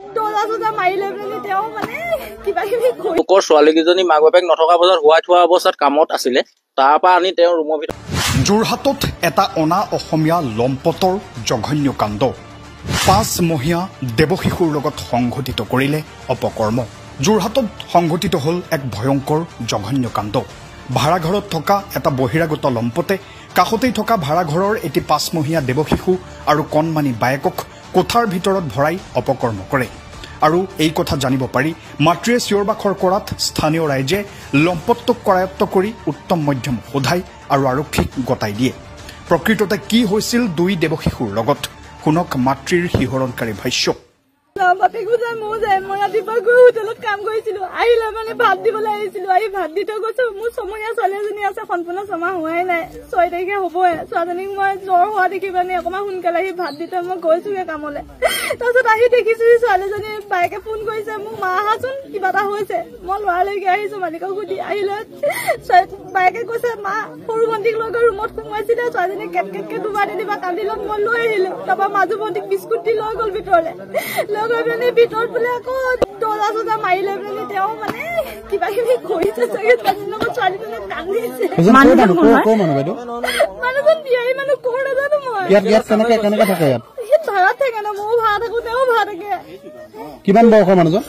দৰ্জা চৰ্জা মাৰি লৈ পেলানি তেওঁ মানে কিবা কিবি কৰি লোকৰ ছোৱালীকেইজনী মাক বাপেক নথকা বজাত শুৱাই থোৱা অৱস্থাত কামত আছিলে, তাৰ পৰা আনি তেওঁ ৰুমৰ ভিতৰত। যোৰহাটত এটা অনা অসমীয়া লম্পটৰ জঘন্য কাণ্ড। 5মহীয়া দেৱশিশুৰ লগত সংঘটিত কৰিলে অপকৰ্ম। যোৰহাটত সংঘটিত হ'ল এক ভয়ংকৰ জঘন্য কাণ্ড। ভাড়াঘৰত থকা এটা বহিৰাগত লম্পটে কাষতেই থকা ভাড়াঘৰৰ এটি 5মহীয়া দেৱশিশু আৰু কণমানি বায়েকক কোঠাৰ ভিতৰত ভৰাই অপকৰ্ম কৰে। আৰু এই কথা জানিব পাৰি মাতৃয়ে চিঞৰ বাখৰ কৰাত স্থানীয় ৰাইজে লম্পটটোক কৰায়ত্ব কৰি উত্তম মধ্যম সোধাই আৰু আৰক্ষীক গতাই দিয়ে। প্ৰকৃততে কি হৈছিল দুই দেৱশিশুৰ লগত, শুনক মাতৃৰ শিহৰণকাৰী ভাষ্য। বাপেকো যায়, ময়ো যায়। মই ৰাতিপুৱা গৈ হোটেলত কাম কৰিছিলো, আহিলে মানে ভাত দিবলৈ আহিছিলো, আহি ভাত দি থৈ গৈছো। মোৰ 6মহীয়া ছোৱালী এজনী আছে, সম্পূৰ্ণ 6মাহ হোৱাই নাই, 6 তাৰিখে হ'বহে। ছোৱালীজনীক মই জ্বৰ হোৱা দেখি মানে অকণমান সোনকালে আহি ভাত দি থৈ মই গৈছোগে কামলৈ। তাৰপিছত আহি দেখিছো ছোৱালীজনী বায়েকে ফোন কৰিছে মোক, মা আহাচোন কিবা এটা হৈছে। মই লৰালৰিকে আহিছো মালিকক সুধি। আহিলে বায়েকে কৈছে মা সৰু ভণ্টিক লৈ গৈ ৰুমত সোমোৱাইছিলে, ছোৱালীজনী কেট কেটকে দুবাৰ তিনিবাৰ কান্দিলত মই লৈ আহিলো। তাৰপৰা মাজু ভণ্টিক বিস্কুট দি লৈ গ'ল ভিতৰলে, লৈ গৈ পেলানি ভিতৰত বোলে আকৌ দৰ্জা চৰ্জা মাৰি লৈ পেলানি তেওঁ মানে কিবা কিবি কৰিছে চাগে। ছোৱালীজনীৰ লগত ছোৱালীজনীয়ে কান্দিছে। মানুহজন বিয়াৰী মানুহ, ক'ৰ নাজানো মই। ইয়াত কেনেকে থাকে? ইয়াত ভাড়াত থাকে ন, ময়ো ভাড়া থাকো, তেওঁ ভাড়া থাকে। কিমান বয়সৰ মানুহজন?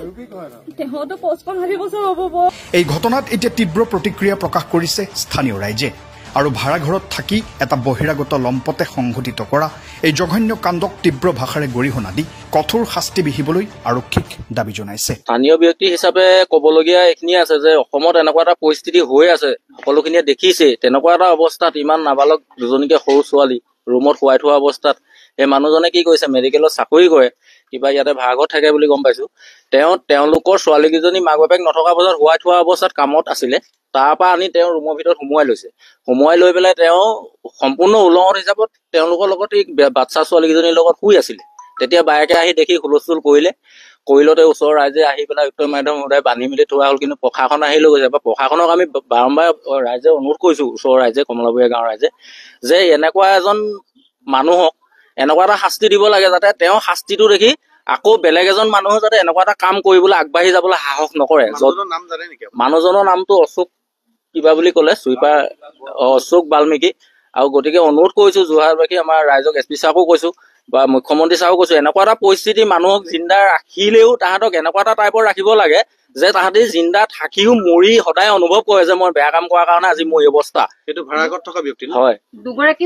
তেওঁতো 55-60 বছৰ হ'ব। এই ঘটনাত এতিয়া তীব্ৰ প্ৰতিক্ৰিয়া প্ৰকাশ কৰিছে স্থানীয় ৰাইজে। আৰু ভাড়াঘৰত থাকি এটা বহিৰাগত লম্পটে সংঘটিত কৰা এই জঘন্য কাণ্ডক তীব্ৰ ভাষাৰে গৰিহণা দি কঠোৰ শাস্তি বিহিবলৈ আৰক্ষীক দাবী জনাইছে। স্থানীয় ব্যক্তি হিচাপে ক'বলগীয়া এইখিনিয়ে আছে যে অসমত এনেকুৱা এটা পৰিস্থিতি হৈ আছে, সকলোখিনিয়ে দেখিছে। তেনেকুৱা এটা অৱস্থাত ইমান নাবালক দুজনীকে সৰু ছোৱালী ৰুমত শুৱাই থোৱা অৱস্থাত সেই মানুহজনে কি কৰিছে, মেডিকেলত চাকৰি কৰে, কিবা ইয়াতে ভাড়াঘৰত থাকে বুলি গম পাইছো। তেওঁ তেওঁলোকৰ ছোৱালীকেইজনী মাক বাপেক নথকা বজাত শুৱাই থোৱা অৱস্থাত কামত আছিলে, তাৰ পৰা আনি তেওঁ ৰুমৰ ভিতৰত সোমোৱাই লৈছে। সোমোৱাই লৈ পেলাই তেওঁ সম্পূৰ্ণ উলংঘন হিচাপত তেওঁলোকৰ লগত এই বাচ্ছা ছোৱালীকেইজনীৰ লগত শুই আছিলে। তেতিয়া বায়েকে আহি দেখি হুলস্থুল কৰিলে, কৰিলতে ওচৰৰ ৰাইজে আহি পেলাই উত্তৰ মাধ্যম সদায় বান্ধি মেলি থোৱা হ'ল। কিন্তু প্ৰশাসন আহি লৈ গৈছে। বা প্ৰশাসনক আমি বাৰম্বাৰ ৰাইজে অনুৰোধ কৰিছো, ওচৰৰ ৰাইজে, কমলাবৰীয়া গাঁৱৰ ৰাইজে, যে এনেকুৱা এজন মানুহক এনেকুৱা এটা শাস্তি দিব লাগে যাতে তেওঁ শাস্তিটো দেখি আকৌ বেলেগ এজন মানুহে যাতে এনেকুৱা এটা কাম কৰিবলৈ আগবাঢ়ি যাবলৈ সাহস নকৰে। মানুহজনৰ নামটো অশোক কিবা বুলি ক'লে, চুইপাৰ অশোক বাল্মীকি। আৰু গতিকে অনুৰোধ কৰিছো যোৰহাটবাসী আমাৰ ৰাইজক, এছ পি ছাৰকো কৈছো বা মুখ্যমন্ত্ৰী ছাৰকো কৈছো, এনেকুৱা এটা পৰিস্থিতি মানুহক জিন্দা ৰাখিলেও তাহাঁতক এনেকুৱা এটা টাইপৰ ৰাখিব লাগে যে তাহাঁতি জিন্দা থাকিও মৰি সদায় অনুভৱ কৰে যে মই বেয়া কাম কৰাৰ কাৰণে আজি মোৰ এই অৱস্থা। সেইটো ভাড়াঘৰত থকা ব্যক্তি হয়, দুগৰাকী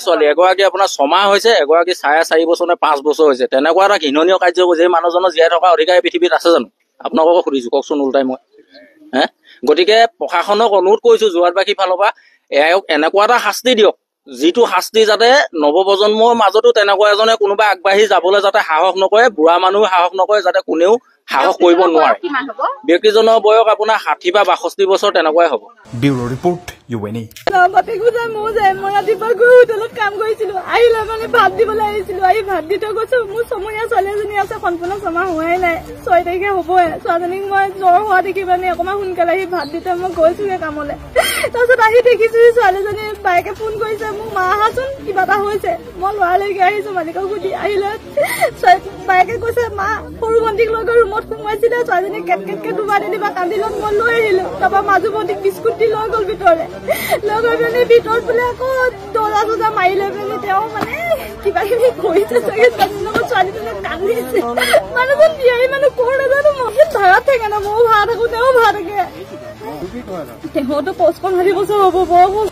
ছোৱালী, এগৰাকী আপোনাৰ 6মাহ হৈছে, এগৰাকী 4.5 বছৰ নে 5 বছৰ হৈছে। তেনেকুৱা এটা ঘৃণনীয় কাৰ্য কৰিছে। এই মানুহজনৰ জীয়াই থকা অধিকাৰ পৃথিৱীত আছে জানো? আপোনালোকক সুধিছো, কওকচোন ওলটাই মই। হে, গতিকে প্ৰশাসনক অনুৰোধ কৰিছো যোৰহাটবাসীৰ ফালৰ পৰা, এওঁক এনেকুৱা এটা শাস্তি দিয়ক যিটো শাস্তি যাতে নৱপ্ৰজন্মৰ মাজতো তেনেকুৱা এজনে কোনোবা আগবাঢ়ি যাবলৈ যাতে সাহস নকৰে, বুঢ়া মানুহে সাহস নকৰে, যাতে কোনেও সাহস কৰিব নোৱাৰে। ব্যক্তিজনৰ বয়স আপোনাৰ 60 বা 62 বছৰ তেনেকুৱাই হ'ব। Bureau report, UNA. বাপেকো যায়, ময়ো যায়। মই ৰাতিপুৱা গৈ হোটেলত কাম কৰিছিলো, আহিলে মানে ভাত দিবলৈ আহিছিলো, আহি ভাত দি থৈ গৈছো। মোৰ 6মহীয়া ছোৱালী এজনী আছে, সম্পূৰ্ণ 6মাহ হোৱাই নাই, 6 তাৰিখে হ'বহে। ছোৱালীজনীক মই জ্বৰ হোৱা দেখি মানে অকণমান সোনকালে আহি ভাত দি থৈ মই গৈছোগে কামলৈ। তাৰপিছত আহি দেখিছো ছোৱালীজনী বায়েকে ফোন কৰিছে মোক, মা আহাচোন কিবা এটা হৈছে। মই লৰালৰিকে আহিছো মালিকক সুধি। আহিলে বায়েকে কৈছে মা সৰু ভণ্টিক লৈ গৈ ৰুমত সোমোৱাইছিলে, ছোৱালীজনী কেট কেটকে দুবাৰ তিনিবাৰ কান্দিলত মই লৈ আহিলো। তাৰপৰা মাজু ভণ্টিক বিস্কুট দি লৈ গ'ল ভিতৰলে, লৈ গৈ পেলানি ভিতৰত বোলে আকৌ দৰ্জা চৰ্জা মাৰি লৈ পেলানি তেওঁ মানে কিবা কিবি কৰিছে চাগে। ছোৱালীজনীৰ লগত ছোৱালীজনীয়ে কান্দিছে। মানুহজন বিয়াৰী মানুহ, ক'ৰ নাজানো মই। ভাড়াত থাকে ন, ময়ো ভাড়া থাকো, তেওঁ ভাড়া থাকে। তেওঁতো 55-60 বছৰ হ'ব বয়স।